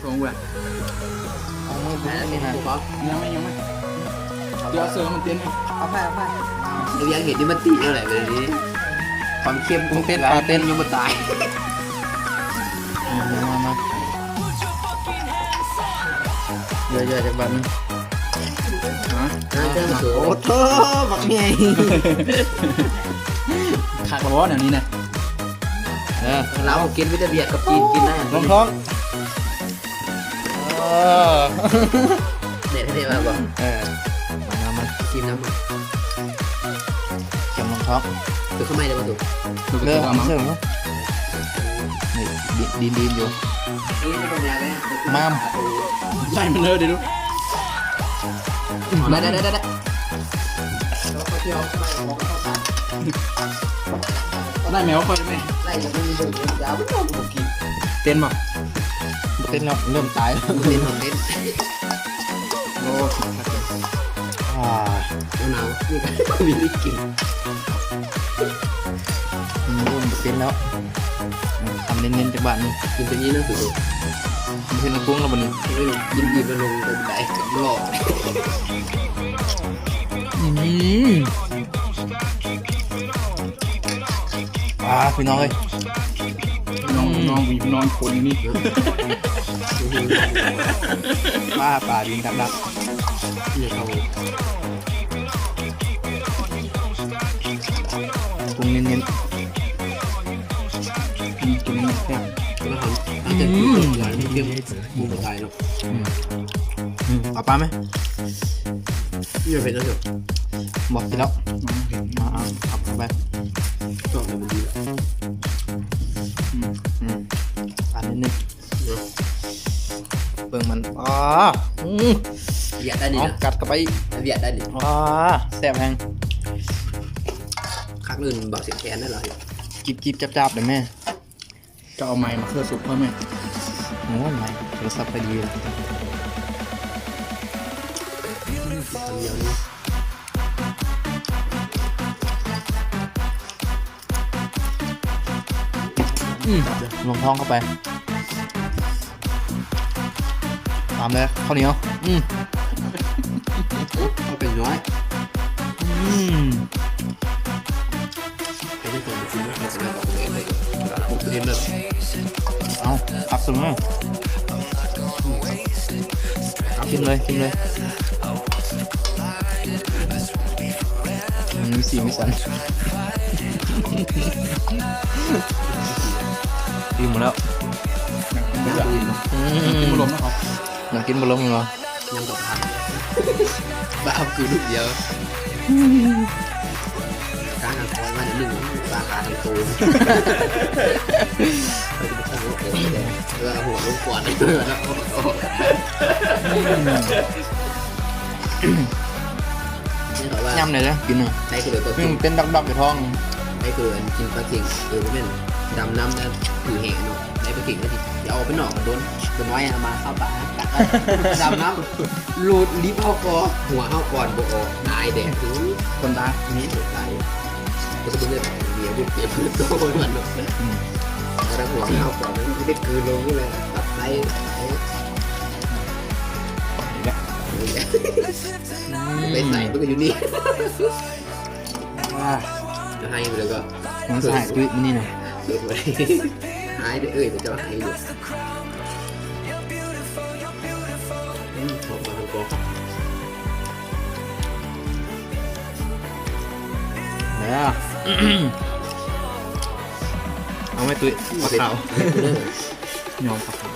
ສອງເວີ້ຍ ເອົາມືບຸກນີ້ນະ ຍັງໄມ່ ຍັງໄມ່ ດຽວເສືອມັນເຕັມ ເອົາໄປ ເອົາໄປ ເຮັດນີ້ມັນຕິເທົ່າໃດເລີຍນີ້ ຄວາມເຂັ້ມ ເຕັ້ນ ປາເຕັ້ນ ຍັງບໍ່ຕາຍ ມາ ມາ ເຍອະໆ ຈັກບາດໜຶ່ງ ຮະ ໂອ້ໂຫ ບັກໃຫຍ່ ຄັກບໍ່ແນວນີ້ນະ ເອີ ລາວກິນມີແຕ່ຫວຽດກັບຈີນກິນໄດ້ ລົງທ້ອງ ເອີ ເດັດໃຫ້ໄດ້ວ່າບໍ່ ເອີ ມາ ມາ ມາ ກິນນຳ ຈຳລອງທ້ອງ ຄືເຂົ້າໃໝ່ໄດ້ບໍ່ ເດີ ເດີ ເຊີງ ນີ້ ດີນໆ ຢູ່ ມາມ ໄລ່ມັນເລີຍ ເດີ ໄດ້ ໄດ້ ໄດ້ ໄດ້ ໄດ້ແມວຂ້ອຍແມ່ ເຕັ້ນບໍ່? ບໍ່ເຕັ້ນແລ້ວ ເລີ່ມຕາຍແລ້ວ ບໍ່ເຕັ້ນ ບໍ່ເຕັ້ນ ໂອ້ ຄັກເລີຍ ອ່າ ໜາວໆ ນີ້ກໍມີໄດ້ກິນ ອືມ ບໍ່ເຕັ້ນແລ້ວ ຄຳເນັ້ນໆ ຈັກບາດໜຶ່ງ ກິນຕົວນີ້ນະ ຄືບໍ່ເຫັນລະກົງແລ້ວບັດນີ້ ກິນອີກແລ້ວລົງໄປໄດ້ ຫຼອກ ອືມ ອ່າ ພີ່ນ້ອງເອີຍ ນ້ອງ ນ້ອງ ນ້ອງຄົນນີ້ ປາ ປາດິນດັກໆ ເຂົ້າ ປຸງເນັ້ນໆ ອືມ ກິນແຊບ ແລ້ວເຮົາ ອືມ ເອົາປາໄໝ? ນີ້ເປັນຈັ່ງໃດ? ບໍ່ກິນແລ້ວ ເອົາ ເອົາເຂົ້າໄປ ຊອບມັນດີແລ້ວ ອືມ ອືມ ອັນນີ້ໜຶ່ງ ເບິ່ງມັນ ອໍ ອືມ ຫວຽດໄດ້ນີ້ນະ ເອົາ ກັດເຂົ້າໄປ ຫວຽດໄດ້ນີ້ ອໍ ແຊບແຮງ ຄັກອື່ນບໍ່ເສຍແຂນໄດ້ລະ ຈິບໆ ຈັບໆ ໄດ້ແມ່ ຈະເອົາໄມ້ມາເຄືອຊຸບເພິ່ນແມ່ ໂອ້ຍ ໄມ້ໂທລະສັບຂ້ອຍດີ ຄຳດຽວນີ້ ອືມ ລົງທ້ອງເຂົ້າໄປ ຕາມເລີຍ ເຂົ້າໜຽວ ອືມ ເອົາເປັນນ້ອຍ ອືມ ເອົາ ຄັກສຸດເລີຍ ກິນເລີຍ ກິນເລີຍ ອືມ ມີສີມີສັນ ອີ່ມແລ້ວ ຢາກອີ່ມເນາະ ອືມ ກິນບໍ່ລົງເນາະ ຍັງກິນບໍ່ລົງເນາະ ຍຳກັບຜັກ ບ້າຄືລູກດຽວ ການຄອຍມາໜຶ່ງ ສາຂາທັງໂຕ ເອີ ຫົວລົງກ່ອນ ຍຳໄດ້ເດີ ກິນ ໃຫ້ຄືເດີ ອືມ ເປັນດອກໆ ຢູ່ທ້ອງ ໃຫ້ຄືອັນກິນປາເກັງ ເອີ ບໍ່ແມ່ນ ດຳນ້ຳ ແລ້ວຖືແຫເນາະ ໃຫ້ປາເກັງ ແລ້ວຊິເອົາອອກໄປນອກ ໂດນ ໂດນນ້ອຍເອົາມາເຂົ້າປາກ ດຳນ້ຳ ໂລດລິບເອົາຄໍ ຫົວເຮົາກ່ອນບໍ່ອອກ ຕາຍແດ່ ຄືຄົນຕາຍ ມີຄົນຕາຍ ກໍຊິເບິ່ງໄດ້ເບຍເບຍໂຕມັນເນາະ ອືມ ແລ້ວຫົວເຮົາກ່ອນ ມັນໄດ້ກືນລົງນີ້ແຫຼະ ຕັບໄຕ ໄປໃສ່ມັນກໍຢູ່ນີ້ ອາ ຈະໃຫ້ໄປແລ້ວກໍ ມັນສະຫາຍຕຸ້ຍມື້ນີ້ນະ ຫາຍເດີເອີຍ ເຈົ້າຫາຍຢູ່ ອືມ ຫອມປາທັງຕົວ ເດີ ເອົາໄວ້ຕຸ້ຍ ປາຂາວ ຍອມປາຂາວ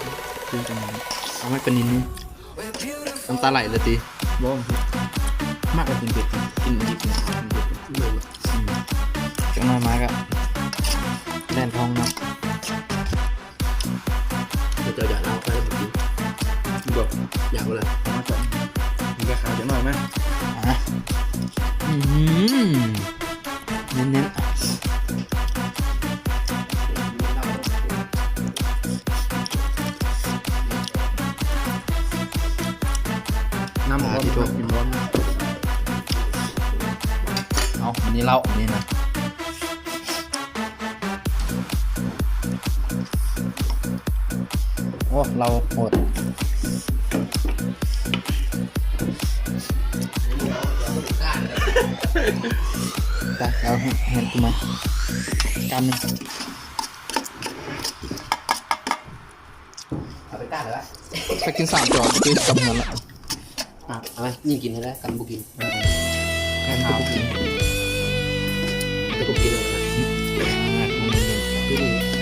ເອົາໄວ້ປານິນນີ້ ນ້ຳຕາໄຫຼເລີຍຕິ? ບໍ່ ມັກແຕ່ກິນເຜັດ ກິນດິບນະ ກິນດິບ ອືມ ຈັກໜ້ອຍມາກະແລ່ນທ້ອງເນາະ ເຈົ້າຢາກເອົາໄປບໍ່ກິນ ບໍ່ ຢາກບໍ່ລະ ເອົາມາກ່ອນ ກິນກະຂາວຈັກໜ້ອຍມາ ອາ ອືມ ເນັ້ນໆ ນ້ຳຮ້ອນ ກິນຮ້ອນ ເອົາ ອັນນີ້ເຫຼົ້າ ອັນນີ້ນະ ໂອ້ ລາວໂຫດ. ໄປ ເອົາ ເຫັນ ເຫັນກູມາ ກຳໜຶ່ງ. ເອົາໄປກ້ານເລີຍວະ ຖ້າກິນສາມຈອນ ຄືກຳນັ້ນລະ. ອ່ະ ເອົາໄປ ຍິງກິນໃຫ້ໄດ້ ກັນບໍ່ກິນ ເອີ ກັນບໍ່ກິນ ແຕ່ກໍກິນແລ້ວນະ.